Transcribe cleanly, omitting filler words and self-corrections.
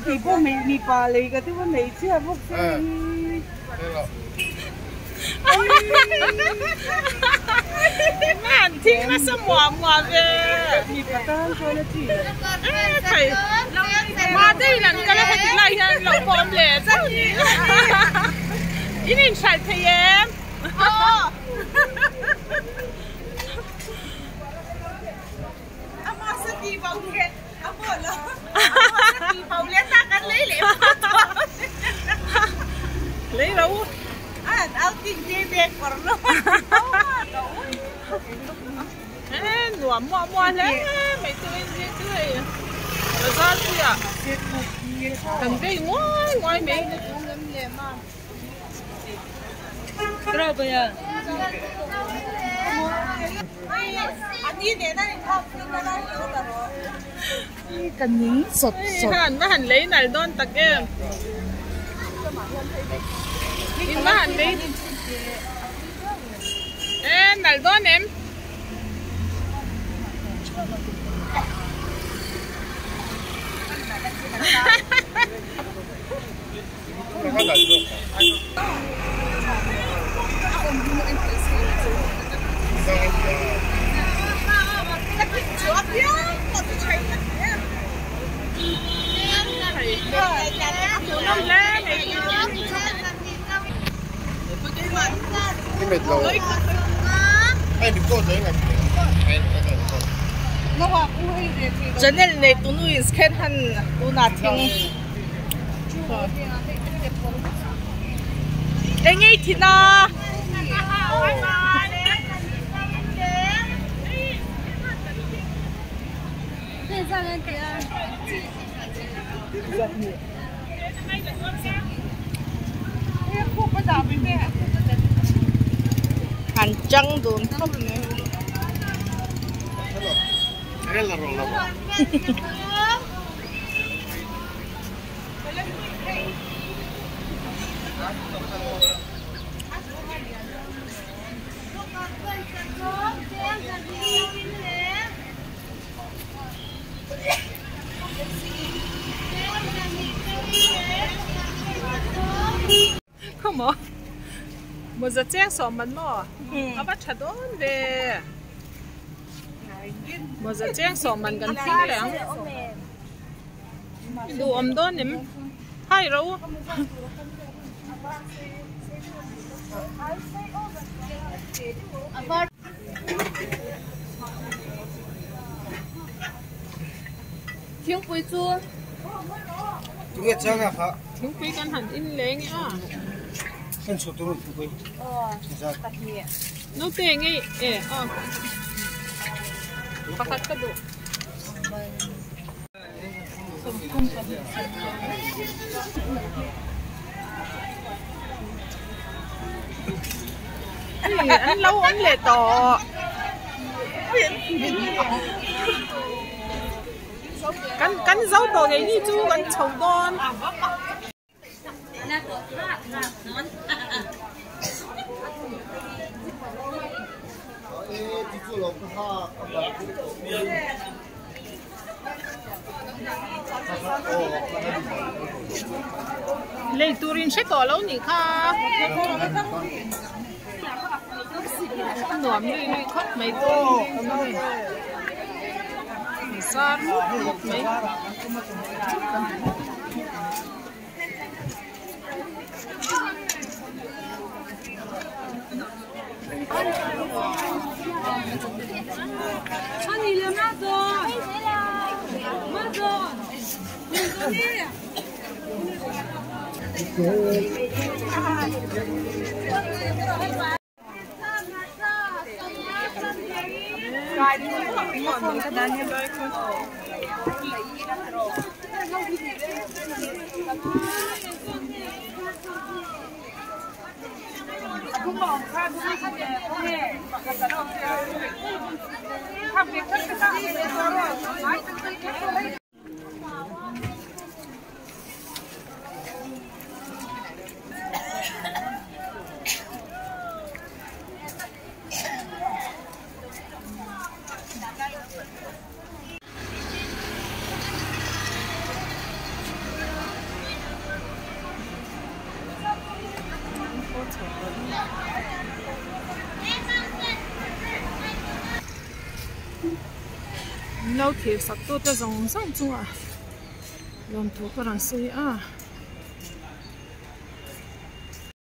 Kei pawh mipa lei ka tum a hmeichhia bawk se hi. An thing nasa muah muah ve. Mipa tan chuan a chi lo. Thei. Mate in an kal a heti lai hian lo pawh awm leh zauh ni. In inhralh thei em? Lấy đâu? Nuam muah muah hle mai chu in zir chu hei bazar puiah kan vei nguai nguai mai. Ka ning sawt sawt. Han va han lei nal dawn tak em. In va han lei. E nal dawn em. Channel nei tunu in scan han tuna thing. Eng ei thin a? Han chang dun khawp mai. Khawmaw mawza cheng sawm man maw a va tha dawn ve mawza cheng sawm man kan thing leh ang. I duh awm dawn em? Hai ro. Thingpui chu. Tunge chang a kha. Thingpui kan han in leng e a. Kan chhut tur thingpui. Naute ngei e a. Pakhat ka duh. An lo awm leh tawh. Kan kan zo tawh ngei ni chu kan chho dawn. Lei turin hre tawh lo nih kha. A nuam lui lui khawp mai chu. Zar mup mup mai. Min lo thlir sak tute zawng zawng chungah lawmthu ka rawn sawi a.